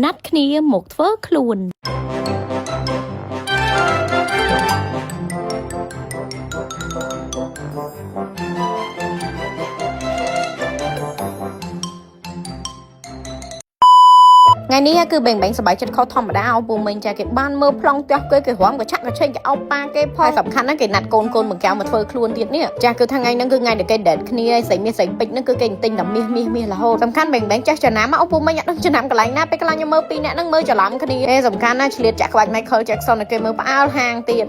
ណាត់គ្នាមកធ្វើខ្លួន ថ្ងៃនេះគឺបែងបែងសប្បាយចិត្តខុសធម្មតាអពូមីងចាគេបានមើលប្លង់ផ្ទះគេគេរំកឆាក់កឆេងគេអោបប៉ាគេផងហើយសំខាន់ណាស់គេណាត់កូនកូនបង្កែវមកធ្វើខ្លួនទៀតនេះចាគឺថាថ្ងៃហ្នឹងគឺថ្ងៃដែលគេដេតគ្នាហើយស្រីមាសស្រីពេជ្រហ្នឹងគឺគេទិញតែមាសមាសមាសរហូតសំខាន់បែងបែងចេះចំណាំអពូមីងអត់ដឹងចំណាំកន្លែងណាពេលខ្លះខ្ញុំមើលពីរអ្នកហ្នឹងមើលច្រឡំគ្នាអេសំខាន់ណាស់ឆ្លៀតចាក់ក្បាច់ Michael Jackson ឲ្យគេមើលផ្អើលហាងទៀត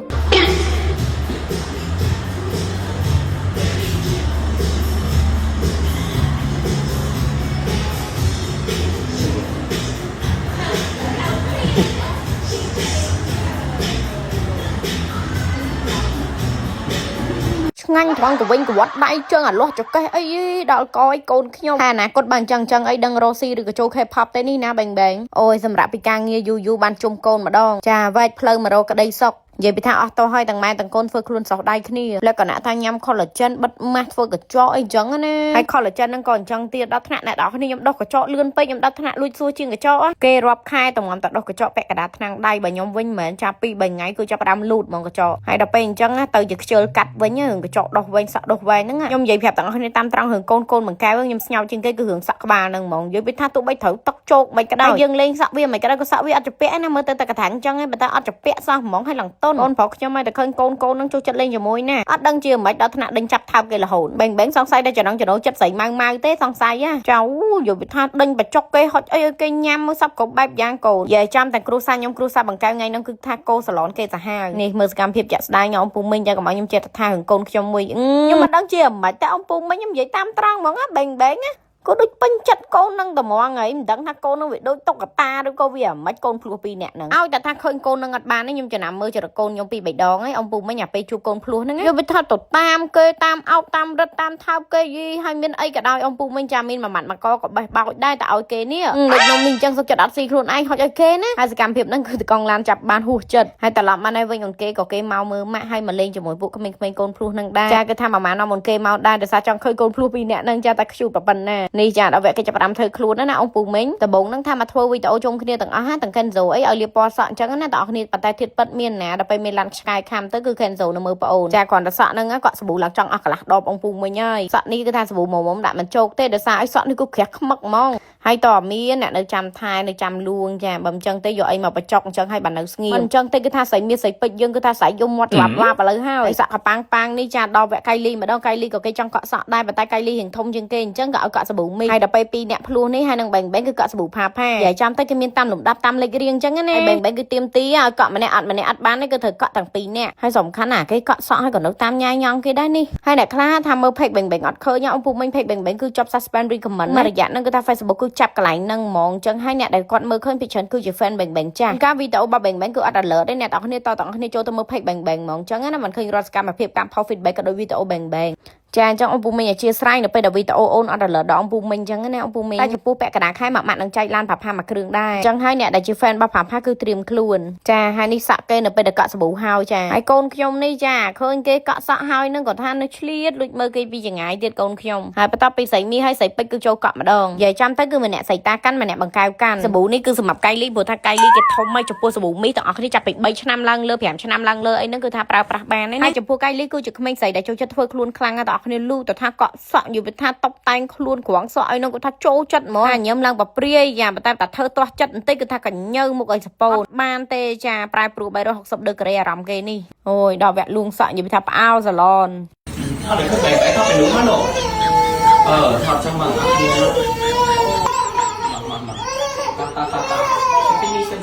ឆ្ងាញ់ត្រង់កវិញកវត្តដៃជើងអាលាស់ចកេះអីដល់កអីកូនខ្ញុំហើយអនាគតបើអញ្ចឹងអញ្ចឹងអីដឹងរ៉ូស៊ីឬក៏ចូល K-pop ទេនេះណាបែងបែងអូយសម្រាប់ពីការងារយូរយូរបានជុំកូនម្ដងចាវែកផ្លូវមករកក្តីសុខនិយាយពីថាអស់តោះហើយទាំងម៉ែទាំងកូនធ្វើខ្លួនសោះដៃគ្នាលក្ខណៈថាញ៉ាំ collagen បិទម៉ាស់ធ្វើកញ្ចក់អីចឹងណាហើយ collagen ហ្នឹងក៏អញ្ចឹងទៀតដល់ថ្នាក់អ្នកនរគ្នាខ្ញុំដោះកញ្ចក់លឿនពេកខ្ញុំដល់ថ្នាក់លួចសួរជាងកញ្ចក់គេរាប់ខែតម្រាំតែដោះកញ្ចក់ពាក់កណ្ដាលថ្នាំងដៃបើខ្ញុំវិញមិនមែនចាប់ពី3ថ្ងៃគឺចាប់ផ្ដើមលូតហ្មងកញ្ចក់ហើយដល់ពេលអញ្ចឹងណាទៅជាខ្ជិលកាត់វិញរឿងកញ្ចក់ដោះវែងសក់ដោះវែងហ្នឹងខ្ញុំនិយាយប្រាប់ទាំងអស់គ្នាតាមត្រង់រឿងកូនកូនបង្កែវខ្ញុំស្ញោជាងគេគឺរឿងសក់ក្បាលហ្នឹងហ្មងនិយាយពីថាទោះបីត្រូវទឹកជោកមិនក៏ដោយយើងលេងសក់វាមិនក៏ដោយក៏សក់វាអត់ជពាក់ណាមើលទៅតែកថាអញ្ចឹងឯងប៉ុន្តែអត់ជពាក់សោះហ្មងហើយឡើងតុនអូនប្រុសខ្ញុំឲ្យតែឃើញកូនកូនហ្នឹងចូលចិត្តលេងជាមួយណាអត់ដឹងជាមិនដល់ថ្នាក់ដេញចាប់ថើបគេរហូតបែងបែងសង្ស័យតែចំណងចំណូលចិត្តស្រីម៉ៅម៉ៅទេសង្ស័យណាចៅយល់ពីថាដេញបញ្ចុកគេហុចអីឲ្យគេញ៉ាំមើលសັບគ្រប់បែបយ៉ាងកូនយាយចាំតែគ្រូសាខ្ញុំគ្រូសាបង្កែវថ្ងៃហ្នឹងគឺថាកោសាឡនគេសាហាវនេះមើលសកម្មភាពជាក់ស្ដែងអំពូមីងចាកុំឲ្យខ្ញុំចេះតែថារឿងកូនខ្ញុំមួយខ្ញុំមិនដឹងជាមិនតែអំពូមីងខ្ញុំនិយាយតាមត្រង់ហ្មងណាបែងបែងណាក៏ដូចពេញចិត្តកូននឹងតម្ងហើយមិនដឹងថាកូននឹងវាដូចតុក្កតាឬក៏វាអាម៉េចកូនភ្លោះពីរនាក់ហ្នឹងឲ្យតែថាឃើញកូននឹងអត់បានទេខ្ញុំចំណាំមើលចរកូនខ្ញុំពីរបីដងហើយអំពូមិញអាពេលជួបកូនភ្លោះហ្នឹងយកវាថាទៅតាមគេតាមអោបតាមរឹតតាមថើបគេយីហើយមានអីក៏ដោយអំពូមិញចាំមានមួយម៉ាត់មួយកក៏បេះបោចដែរតែឲ្យគេនេះដូចខ្ញុំនេះអញ្ចឹងសុខចិត្តអត់ស៊ីខ្លួនឯងហុចឲ្យគេណាហើយសកម្មភាពហ្នឹងគឺតកងឡានចាប់បានហួសចិត្តហើយត្រឡប់មកហើយវិញអូនគេក៏គេមកមើលម៉ាក់ហើយមកលេងជាមួយពួកក្មេងៗកូនភ្លោះហ្នឹងដែរចាគឺថាមួយម៉ានមកមុនគេមកដែរដោយសារចង់ឃើញកូនភ្លោះពីរនាក់ហ្នឹងចាតែខ្ជូតប៉ុណ្ណានេះចាដល់វគ្គគេចាប់ផ្ដើមធ្វើខ្លួនណាអង្គពូមីងដំបូងហ្នឹងថាមកធ្វើវីដេអូជុំគ្នាទាំងអស់ទាំង Kenzo អីឲ្យលាបពណ៌សក់អញ្ចឹងណាបងប្អូនប៉ុន្តែធៀបពិតមានណាដល់ពេលមានឡានឆ្កែខំទៅគឺ Kenzo នៅមើលប្អូនចាគ្រាន់តែសក់ហ្នឹងគាត់សាប៊ូឡើងចង់អស់កន្លះដបអង្គពូមីងហើយសក់នេះគឺថាសាប៊ូមុំមុំដាក់មិនជោគទេដោយសារឲ្យសក់នេះគឺក្រាស់ខ្មឹកហ្មងហើយតមានអ្នកនៅចាំថែនៅចាំលួងចាបើមិនចឹងទេយកអីមកបញ្ចុកអញ្ចឹងហើយបាននៅស្ងៀមមិនអញ្ចឹងទេគឺថាស្រីមាសស្រីពេជ្រយើងគឺថាស្រីយំមាត់ឡាប់ឡាប់ឥឡូវហើយសក់កប៉ាងប៉ាងនេះចាដល់វគ្គកៃលីម្ដងកៃលីក៏គេចង់កក់សក់ដែរប៉ុន្តែកៃលីរៀងធំជាងគេអញ្ចឹងក៏ឲ្យកក់សាប៊ូមីហើយដល់ពេលពីរអ្នកភ្លោះនេះហើយនឹងបែងបែងគឺកក់សាប៊ូផាផាយាយចាំទៅគេមានតាមលំដាប់តាមលេខរៀងអញ្ចឹងណាហើយបែងបែងគឺទៀមទីឲ្យកក់ម្នាក់អត់ម្នាក់អត់បានទេគឺត្រូវកក់ទាំងពីរនាក់ហើយសំខាន់ណាគេកក់សក់ហើយក៏នៅតាមញ៉ាយញ៉ងគេដែរនេះហើយអ្នកខ្លះថាមើល page បែងបែងអត់ឃើញអង្គពូមិញ page បែងបែងគឺជាប់ suspend recommend មួយរយៈហ្នឹងគឺថា Facebook គឺចាប់កន្លែងហ្នឹងហ្មងអញ្ចឹងហើយអ្នកដែលគាត់មើលឃើញពីច្រើនគឺជា fan បែងបែងចាស់ការវីដេអូរបស់បែងបែងគឺអត់ alert ទេអ្នកទាំងគ្នាតទាំងគ្នាចូលទៅមើល page បែងបែងហ្មងអញ្ចឹងណាមិនឃើញរាល់សកម្មភាពការ post feedback ក៏ដូចវីដេអូបែងបែងចាអញ្ចឹងអង្គពូមីងអធិស្ឋាននៅពេលដែលវីដេអូអូនអត់ alert ដល់អង្គពូមីងអញ្ចឹងណាអង្គពូមីងតែចំពោះពាក់កណ្ដាលខែមួយម៉ាត់នឹងចែកឡានផាផាមួយគ្រឿងដែរអញ្ចឹងហើយអ្នកដែលជា fan របស់ផាផាគឺត្រៀមខ្លួនចាហើយនេះសក់គេនៅពេលដែលកក់សាប៊ូហើយចាហើយកូនខ្ញុំនេះចាឃើញគេកក់សក់ហើយនឹងក៏ថានៅឆ្លៀតលួចមើលគេពីចង្ងាយទៀតកូនខ្ញុំហើយបន្ទាប់ពីស្រីមីហើយស្រីពេជ្រគឺចូលកក់ម្ដងនិយាយចាំទៅគឺម្នាក់ស្រីតាកាន់ម្នាក់បង្កែវកាន់សាប៊ូនេះគឺសម្រាប់កៃលីព្រោះថាកៃលីគេធំហើយចំពោះសាប៊ូមីទាំងអស់គ្នាចាប់ពី3ឆ្នាំឡើងលើ5ឆ្នាំឡើងលើអីហ្នឹងគឺថាប្រើប្រាស់បានណាហើយចំពោះកៃលីគឺជាក្មេងស្រីដែលចូលចិត្តធ្វើខ្លួនខ្លាំងណាស់ទាំងអស់គ្នាលូទៅថាកក់សក់យល់ថាតុបតែងខ្លួនក្រងសក់អីហ្នឹងគាត់ថាចូលចិត្តហ្មងអាញឹមឡើងប្រព្រាយយ៉ាប៉ុន្តែតែធ្វើទាស់ចិត្តបន្តិចគឺថាកញើមុខឲ្យសពោតបានទេចាប្រែប្រួល360ដឺក្រេអារម្មណ៍គេនេះអូយដល់វគ្គលួងសក់និយាយថាផ្អើលសាឡន ថតឲ្យឃើញបែបថតពីនោះមកលោកអឺថតចឹងមកអត់គ្នាមកមកមកតាតាតាតា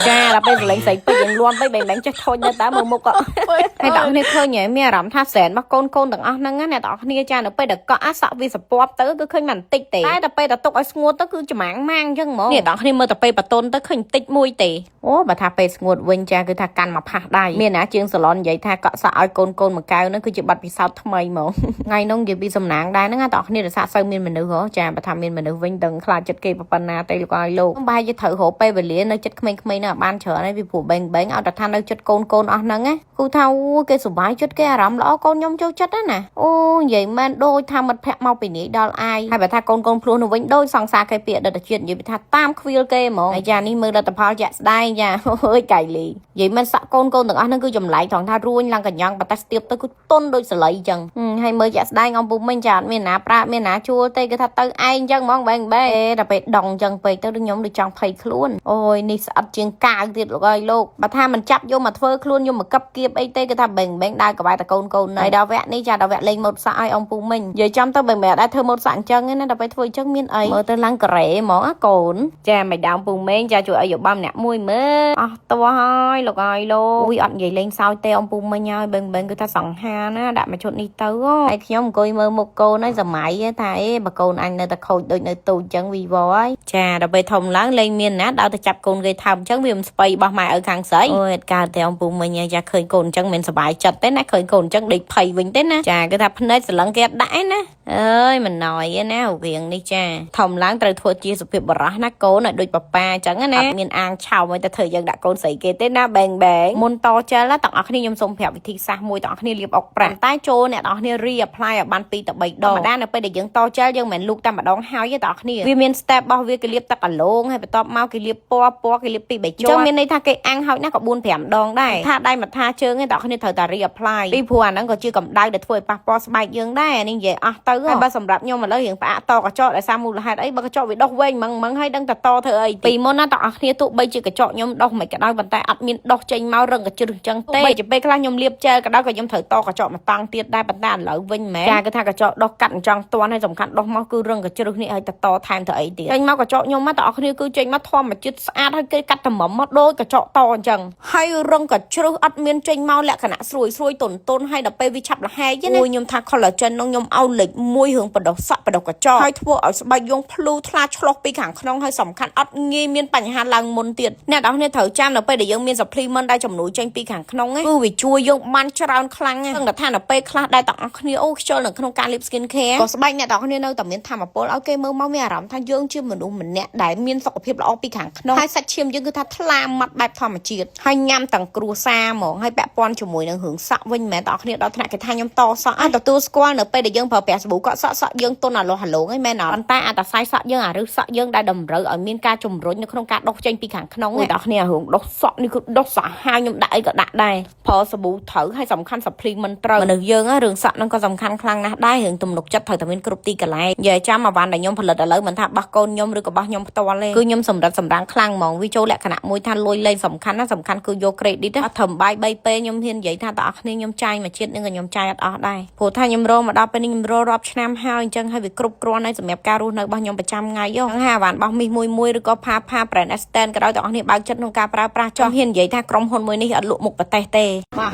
ចាដល់ពេលសលេងស្រីពេជ្រយើងលួនពេកបែងបែងចេះធុញដែរតើមើលមុខហើយបងគ្នាឃើញហ៎មានអារម្មណ៍ថាសែនរបស់កូនកូនទាំងអស់ហ្នឹងណាអ្នកទាំងអស់គ្នាចានៅពេលដែលកក់អាសក់វាសពាប់ទៅគឺឃើញមិនបន្តិចទេតែដល់ពេលដែលទុកឲ្យស្ងួតទៅគឺច្មាំងម៉ាងអញ្ចឹងហ្មងនេះបងគ្នាមើលតែពេលបតុនទៅឃើញបន្តិចមួយទេអូបើថាពេលស្ងួតវិញចាគឺថាកាន់មកផាសដៃមានណាជាងសាឡននិយាយថាកក់សក់ឲ្យកូនកូនមួយកៅហ្នឹងគឺជាប័ណ្ណពិសោធន៍ថ្មីហ្មងថ្ងៃនោះនិយាយពីសំណាងដែរហ្នឹងណាបងគ្នារសាសូវមានមនុស្សហ៎ចាបើថាមានមនុស្សវិញដឹងខ្លាចចិត្តគេប៉ុណ្ណាទេលោកឲ្យលោកប្រហែលជាត្រូវរកពេលវេលានៅចិត្តក្មេងៗហ្នឹងឲ្យបាន ច្រើនហើយពីព្រោះបែងបែងឲ្យតែថានៅចិត្តកូនកូនអស់ហ្នឹងណាគូថាអូគេសុបាយចិត្តគេអារម្មណ៍ល្អកូនខ្ញុំចូលចិត្តណាអូនិយាយមែនដូចថាមិត្តភក្តិមកពីនេះដល់អាយហើយបើថាកូនកូនភ្លោះនោះវិញដូចសង្សារគេពីអតីតជាតិនិយាយពីថាតាមខ្វៀលគេហ្មងហើយចានេះមើលលទ្ធផលជាក់ស្ដែងចាអូយកៃលីនិយាយមែនសក់កូនកូនទាំងអស់ហ្នឹងគឺចម្លែកត្រង់ថារួញឡើងកញ្ញងប៉ុន្តែស្ទាបទៅគឺតុនដូចសលីចឹងហើយមើលជាក់ស្ដែងអំពុំមិញចាអត់មានណាប្រាក់មានណាជួលទេគឺថាទៅឯងចឹងហ្មងបែងបែដល់ពេលដងចឹងពេកទៅដូចខ្ញុំដូចចង់ភ័យខ្លួនអូយនេះស្អិតជាងកាវទៀតលោកអើយលោកបើថាមិនចាប់យកមកធ្វើខ្លួនយកមកកឹបគៀបអីទេគឺថាបែងបែងដើរក្បែរតកូនកូនហើយដល់វគ្គនេះចាដល់វគ្គលេងម៉ូតសក់ឲ្យអំពុំមិញនិយាយចំទៅបែងបែងអត់ដែរធ្វើម៉ូតសក់អញ្ចឹងទេណាដល់ពេលធ្វើអញ្ចឹងមានអីមើលទៅឡើងការ៉េហ្មងអាកូនចាមិនដើមពូមេងចាជួយឲ្យយោបល់ម្នាក់មួយមើលអស់តោះហើយលោកអើយលោកអូយអត់និយាយលេងសើចទេអំពូមិញហើយបែងបែងគឺថាសង្ហាណាដាក់មួយឈុតនេះទៅហើយខ្ញុំអង្គុយមើលមុខកូនហើយសម័យថាអេបើកូនអញនៅតែខូចដូចនៅទូចអញ្ចឹងវីវហើយចាដល់ពេលធំឡើងលេងមានណាដើរទៅចាប់កូនគេថើបអញ្ចឹងវាមិនស្បៃរបស់ម៉ែឪខាងស្រីអូយអត់កើតទេអំពូមិញចាឃើញកូនអញ្ចឹងមិនសប្បាយចិត្តទេណាឃើញកូនអញ្ចឹងដេកភ័យវិញទេណាចាគឺថាភ្នែកស្រឡឹងគេអត់ដាក់ឯណាអើយមិនណយទេណារៀងនេះចាធំឡើងត្រូវធ្វើជាសុភាពបរោះណាកូនឲ្យដូចប៉ាប៉ាអញ្ចឹងណាអត់មានអាងឆោមឲ្យតែធ្វើយើងដាក់កូនស្រីគេទេណាបែងបែងមុនតចេលណាទាំងអស់គ្នាខ្ញុំសូមប្រាប់វិធីសាស្ត្រមួយទាំងអស់គ្នាលាបអុកប្រាក់តែចូលអ្នកទាំងអស់គ្នា re-apply ឲ្យបាន2ទៅ3ដងធម្មតានៅពេលដែលយើងតចេលយើងមិនមែនលូកតែម្ដងហើយទេទាំងអស់គ្នាវាមាន step របស់វាគេលាបទឹកអាឡងហើយបន្ទាប់មកគេលាបពណ៌ពណ៌គេលាប2 3ជាន់អញ្ចឹងមានន័យថាគេអាំងហើយណាក៏4 5ដងដែរថាដៃមកថាជើងឯងទាំងអស់គ្នាត្រូវតែ re-apply ពីព្រោះអាហ្នឹងក៏ជាកម្ដៅដែលធ្វើឲ្យប៉ះពាល់ស្បែកយើងដែរនេះនិយាយអស់ទៅហើយបើសម្រាប់ខ្ញុំឥឡូវរៀងផ្អាកតកញ្ចក់ដោយសារមូលហេតុអីបើកញ្ចក់វាដុះវែងម៉ងម៉ងហើយដឹងតែតធ្វើអីពីមុនណាទាំងអស់គ្នាទោះបីជាកញ្ចក់ខ្ញុំដុះមិនក៏ដោយប៉ុន្តែអត់មានដុះចេញមករឹងកជ្រឹះអញ្ចឹងទេបីជាពេលខ្លះខ្ញុំលាបជែលក៏ដោយក៏ខ្ញុំត្រូវតកញ្ចក់មកតង់ទៀតដែរប៉ុន្តែឥឡូវវិញមែនចាគឺថាកញ្ចក់ដុះកាត់អញ្ចឹងតាន់ហើយសំខាន់ដុះមកគឺរឹងកជ្រឹះនេះឲ្យតតថែមទៅអីទៀតចេញមកកញ្ចក់ខ្ញុំមកទាំងអស់គ្នាគឺចេញមកធម្មជាតិស្អាតហើយគេកាត់តម្រឹមមកដូចកញ្ចក់តអញ្ចឹងហើយរឹងកជ្រឹះអត់មានចេញមកលក្ខណៈស្រួយស្រួយតុនតុនហើយដល់ពេលវាឆាប់លហែកណាអូយខ្ញុំថា collagen នោះខ្ញុំឲ្យលេខមួយរឿងបដោះសក់បដោះកញ្ចក់ហើយធ្វើឲ្យស្បែកយើងភ្លឺថ្លាឆ្លោះពីខាងក្នុងហើយសំខាន់អត់ងាយមានបញ្ហាឡើងមុនទៀតអ្នកនរគ្នាត្រូវចាំនៅពេលដែលយើងមាន supplement ដែលជំនួយចេញពីខាងក្នុងគឺវាជួយយើងបានច្រើនខ្លាំងណាស់តែថានៅពេលខ្លះដែលទាំងអស់គ្នាអូខ្ជិលនៅក្នុងការលាប skin care ក៏ស្បែកអ្នកទាំងអស់គ្នានៅតែមានធម៌ពលឲ្យគេមើលមកមានអារម្មណ៍ថាយើងជាមនុស្សម្នាក់ដែលមានសុខភាពល្អពីខាងក្នុងហើយសាច់ឈាមយើងគឺថាថ្លាម៉ត់បែបធម្មជាតិហើយញ៉ាំទាំងគ្រួសារហ្មងហើយពាក់ព័ន្ធជាមួយនឹងរឿងសក់វិញមិនមែនទាំងអស់គ្នាដល់ថ្នាក់គេថាខ្ញុំតសក់អត់ទទួលស្គាល់នៅពេលដែលយើងប្រើប្រាស់សាប៊ូកក់សក់សក់យើងទន់អាលោះអាឡងហ្នឹងមែនអត់ប៉ុន្តែអាតសៃសក់យើងអារឹសសក់យើងដែលតម្រូវឲ្យមានការជំរុញនៅក្នុងការដុះចេញពីខាងក្នុងទាំងអស់គ្នារឿងដុះសក់នេះគឺដុះសាហាវខ្ញុំដាក់អីក៏ដាក់ដែរប្រើសាប៊ូត្រូវហើយសំខាន់ supplement ត្រូវមនុស្សយើងរឿងសក់ហ្នឹងក៏សំខាន់ខ្លាំងណាស់ដែររឿងទំនុកចិត្តត្រូវតែមានគ្រប់ទីកន្លែងនិយាយចាំអាវ៉ាន់ដែលខ្ញុំផលិតឥឡូវមិនថាបោះកូនខ្ញុំឬក៏បោះខ្ញុំផ្ទាល់ទេគឺខ្ញុំសម្រិតសម្រាំងខ្លាំងហ្មងវាចូលលក្ខណៈមួយថាលុយលេងសំខាន់ណាសំខាន់គឺយក credit អត់ត្រឹមបាយ3ពេលខ្ញុំហ៊ាននិយាយថាតើអស់គ្នាខ្ញុំចាយមួយជាតិនឹងក៏ខ្ញុំចាយអត់អស់ដែរព្រោះថាខ្ញុំរកមកដល់ពេលនេះខ្ញុំរករាប់ឆ្នាំហើយអញ្ចឹងហើយវាគ្រប់គ្រាន់ហើយសម្រាប់ការរស់នៅរបស់ខ្ញុំប្រចាំថ្ងៃហ្នឹងហាអាវ៉ាន់របស់មីសមួយមួយឬក៏ផាផា brand Aston ក៏ដោយទាំងអស់គ្នាបើកចិត្តក្នុងការប្រើប្រាស់ចុះហ៊ាននិយាយថាក្រុមហ៊ុនមួយនេះអត់លក់មុខប្រទេសទេ បាទ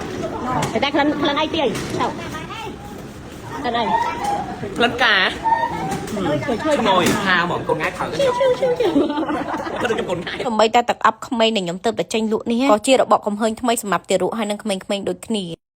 តែក្លិនក្លិនអីទៀតទៅក្លិនអី ក្លិនកា ឈ្ងុយ ឈ្ងុយហាហ្មងកូនងាយខៅខ្ញុំគាត់ទៅកូនងាយ សំបីតែទឹកអប់ក្មេងដែលខ្ញុំទៅតែចេញលក់នេះក៏ជារបបកំហើញថ្មីសម្រាប់ទារកហើយនិងក្មេងៗដូចគ្នា។